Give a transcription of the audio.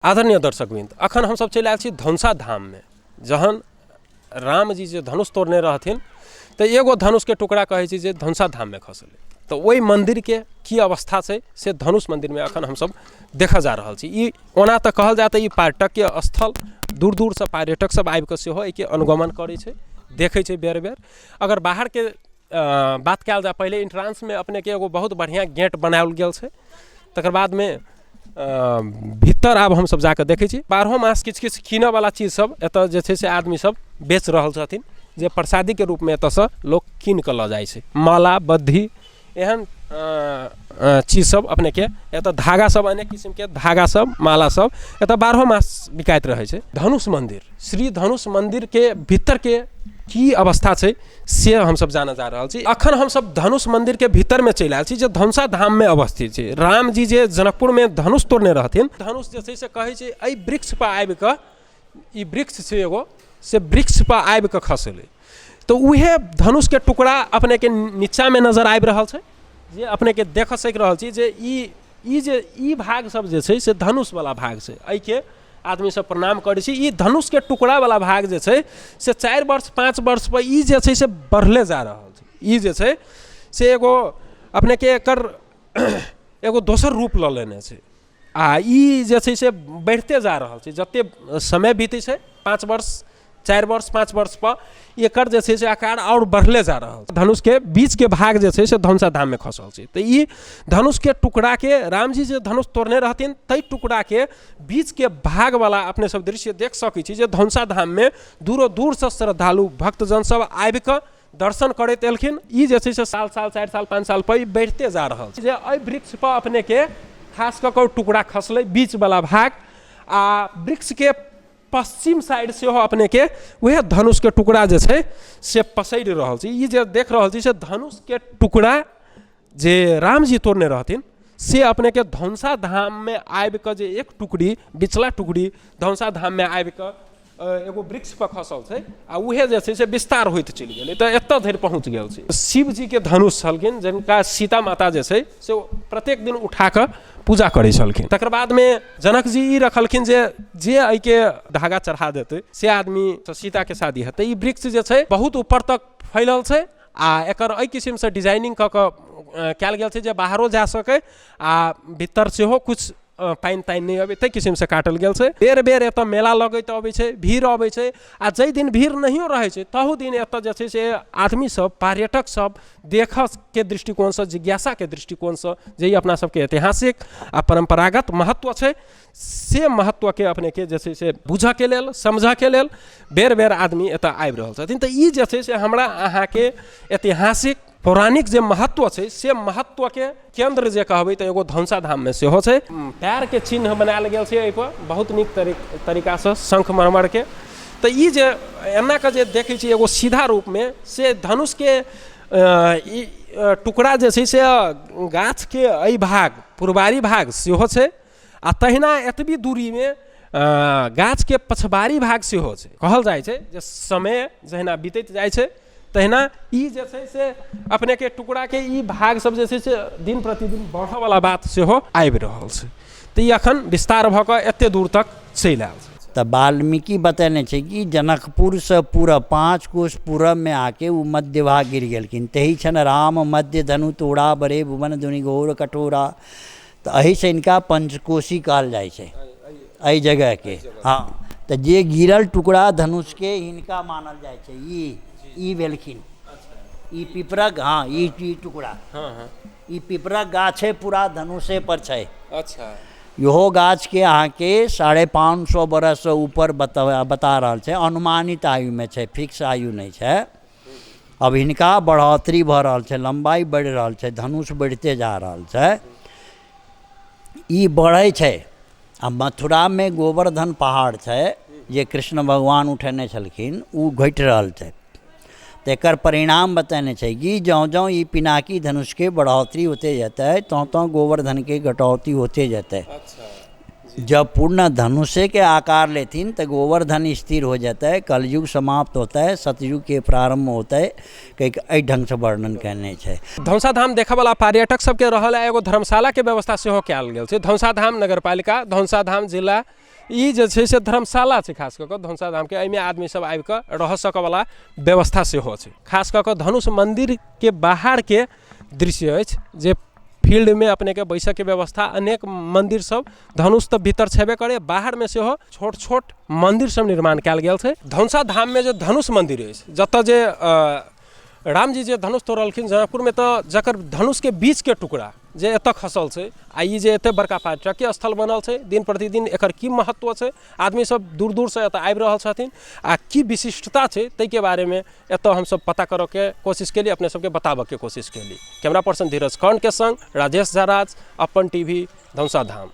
आदरणीय दर्शकवृन्द, अखन हमसब चलि आयल छी धनुषा धाममे। जहन रामजी जे धनुष तोड़ने रहथिन तऽ एगो धनुषके टुकड़ा कहै छै जे धनुषा धाममे खसलै, तऽ ओहि मन्दिरके की अवस्था छै से धनुष मन्दिरमे अखन हमसब देखऽ जा रहल छी। ई ओना तऽ कहल जाय तऽ ई पर्यटकीय स्थल, दूर दूरसँ पर्यटक सब आबिकऽ सेहो एहिके अनुगमन करै छै, देखै छै बेर बेर। अगर बाहरके बात कयल जाय, पहिले एन्ट्रांसमे अपनेके एगो बहुत बढ़िआँ गेट बनाओल गेल छै, तकर बादमे भीतर आब हमसब जाकऽ देखै छी बारहो मास किछु किछु कीनऽवला चीज सब एतऽ जे छै से आदमी सब बेच रहल छथिन, जे प्रसादीके रूपमे एतऽसँ लोक कीन कऽ लऽ जाइ छै। माला बद्धी एहन चीज सब अपनेके एतऽ, धागा सब, अनेक किसिमके धागा सब, माला सब एतऽ बारहो मास बिकाइत रहै छै। धनुष मन्दिर, श्री धनुष मन्दिरके भीतरके की अवस्था छै से हमसब जानऽ जा रहल छी। अखन हमसब धनुष मन्दिरके भीतरमे चलि आयल छी, जे धनुषा धाममे अवस्थित छै। रामजी जे जनकपुरमे धनुष तोड़ने रहथिन, धनुष जे छै से कहै छै एहि वृक्षपर आबिकऽ, ई वृक्ष छै एगो, से वृक्षपर आबिकऽ खसलै, तऽ उएह धनुषके टुकड़ा अपनेके नीचाँमे नजर आबि रहल छै, जे अपनेके देख सकि रहल छी जे ई ई जे ई भाग सब जे छै से धनुषवला भाग छै। एहिके आदमी सब प्रणाम करै छै। ई धनुषके टुकड़ावला भाग जे छै से 4 वर्ष 5 वर्षपर ई जे छै से बढ़ले जा रहल छै। ई जे छै से एगो अपनेके एकर एगो दोसर रूप लऽ लेने छै, आ ई जे छै से बढ़िते जा रहल छै। जतेक समय बीतै छै, 5 वर्ष 4 वर्ष 5 वर्षपर एकर जे छै से आकार आओर बढ़ले जा रहल छै। धनुषके बीचके भाग जे छै से धनुषा धाममे खसल छै। तऽ ई धनुषके टुकड़ाके रामजी जे धनुष तोड़ने रहथिन ताहि टुकड़ाके बीचके भागवला अपने सब दृश्य देख सकै छी, जे धनुषा धाममे दूरो दूरसँ श्रद्धालु भक्तजन सब आबिकऽ दर्शन करैत एलखिन। ई जे छै से साल साल 4 साल 5 साल पर ई बढ़िते जा रहल छै। जे एहि वृक्षपर अपनेके खास कऽ कऽ ओ टुकड़ा खसलै बीचवला भाग, आ वृक्षके पश्चिम साइड सेहो अपनेके वएह धनुषके टुकड़ा जे छै से पसरि रहल छै। ई जे देख रहल छी से धनुषके टुकड़ा जे रामजी तोड़ने रहथिन से अपनेके धनुषा धाममे आबिकऽ जे एक टुकड़ी, बिचला टुकड़ी धनुषा धाममे आबिकऽ एगो वृक्षपर खसल छै, आ उएह जे छै से विस्तार होइत चलि गेलै, तऽ एतऽ धरि पहुँच गेल छै। शिवजीके धनुष छलखिन, जिनका सीता माता जे छै से प्रत्येक दिन उठाकऽ पूजा करै छलखिन। तकर बादमे जनकजी ई रखलखिन जे जे एहिके धागा चढ़ा देतै से आदमी सीताके शादी हेतै। ई वृक्ष जे छै बहुत ऊपर तक फैलल छै, आ एकर एहि किसिमसँ डिजाइनिंग कऽ कऽ कयल गेल छै जे बाहरो जा सकै आ भीतर सेहो किछु पानि तानि नहि अबै, ताहि किसिमसँ काटल गेल छै। बेर बेर एतऽ मेला लगैत अबै छै, भीड़ अबै छै, आ जाहि दिन भीड़ नहियो रहै छै तहू दिन एतऽ जे छै से आदमी सब, पर्यटक सब देखऽके दृष्टिकोणसँ, जिज्ञासाके दृष्टिकोणसँ, जे ई अपना सबके ऐतिहासिक आ परम्परागत महत्व छै से महत्वके अपनेके जे छै से बुझऽके लेल, समझऽके लेल बेर बेर आदमी एतऽ आबि रहल छथिन। तऽ ई जे छै से हमरा अहाँके ऐतिहासिक पौराणिक जे महत्व छै से महत्वके केन्द्र जे कहबै तऽ एगो धनुषा धाममे सेहो छै। पैरके चिन्ह बनायल गेल छै एहिपर बहुत नीक तरीकासँ शंख मरमरके। तऽ ई जे एना कऽ जे देखै छी एगो सीधा रूपमे से धनुषके ई टुकड़ा जे छै से गाछके एहि भाग पुरबारी भाग सेहो छै, आ तहिना एतबी दूरीमे गाछके पछबारी भाग सेहो छै। कहल जाइ छै जे समय जहिना बीतैत जाइ छै तहिना ई जे छै से अपनेके टुकड़ाके ई भाग सब जे छै से दिन प्रतिदिन बढ़ऽवला बात सेहो आबि रहल छै। तऽ ई अखन विस्तार भऽ कऽ एते दूर तक चलि आयल छै। तऽ वाल्मीकि बतेने छै कि जनकपुरसँ पूरब 5 कोस पूरबमे आके ओ मध्य भाग गिर गेलखिन। तही क्षण राम मध्य धनु तोड़ा बड़े भुवन धुनि घोर कठोरा। तऽ एहिसँ हिनका पंचकोशी कहल जाइ छै एहि जगहके। हँ, तऽ जे गिरल टुकड़ा धनुषके हिनका मानल जाइ छै। ई भेलखिन ई पिपरक, हँ, ई टुकड़ा ई पिपरक गाछे पूरा धनुषे पर छै। इहो गाछके अहाँके 550 बरससँ ऊपर बता रहल छै, अनुमानित आयुमे छै, फिक्स आयु नहि छै। अब हिनका बढ़ोतरी भऽ रहल छै, लम्बाइ बढ़ि रहल छै, धनुष बढ़िते जा रहल छै, ई बढ़ै छै। आ मथुरामे गोवर्धन पहाड़ छै जे कृष्ण भगवान उठेने छलखिन, ओ घटि रहल छै। तऽ एकर परिणाम बतेने छै कि जँ जँ ई पिनाकी धनुषके बढ़ोतरी होते जेतै तँ तँ गोवर्धनके घटौती होते जेतै। जब पूर्ण धनुषेके आकार लेथिन तऽ गोवर्धन स्थिर हो जेतै, कलयुग समाप्त होतै, सतयुगके प्रारम्भ होतै, कहिके एहि ढङ्गसँ वर्णन कयने छै। धनुषा धाम देखऽवला पर्यटक सबके रहल एगो धर्मशालाके व्यवस्था सेहो कयल गेल छै। धनुषा धाम नगरपालिका, धनुषा धाम जिला ई जे छै से धर्मशाला छै। खास कऽ कऽ धनुषा धामके एहिमे आदमी सब आबि कऽ रह सकऽवला व्यवस्था सेहो छै। खास कऽ कऽ धनुष मन्दिरके बाहरके दृश्य अछि जे फील्डमे अपनेके बैसऽके व्यवस्था, अनेक मन्दिर सब धनुष तऽ भीतर छेबे करे, बाहरमे सेहो छोट छोट मन्दिर सब निर्माण कयल गेल छै। धनुषा धाममे जे धनुष मन्दिर अछि, जतऽ जे रामजी जे धनुष तोड़लखिन जनकपुरमे, तऽ जकर धनुषके बीचके टुकड़ा जे एतऽ खसल छै आ ई जे एते बड़का पर्यटकीय स्थल बनल छै, दिन प्रतिदिन एकर की महत्व छै, आदमी सब दूर दूरसँ एतऽ आबि रहल छथिन आ की विशिष्टता छै, ताहिके बारेमे एतऽ हमसब पता करऽके कोशिश केली, अपने सबके बताबऽके कोशिश केली। कैमरा पर्सन धीरज कर्णके सङ्ग राजेश झा राज, अपन टीवी, धनुषा धाम।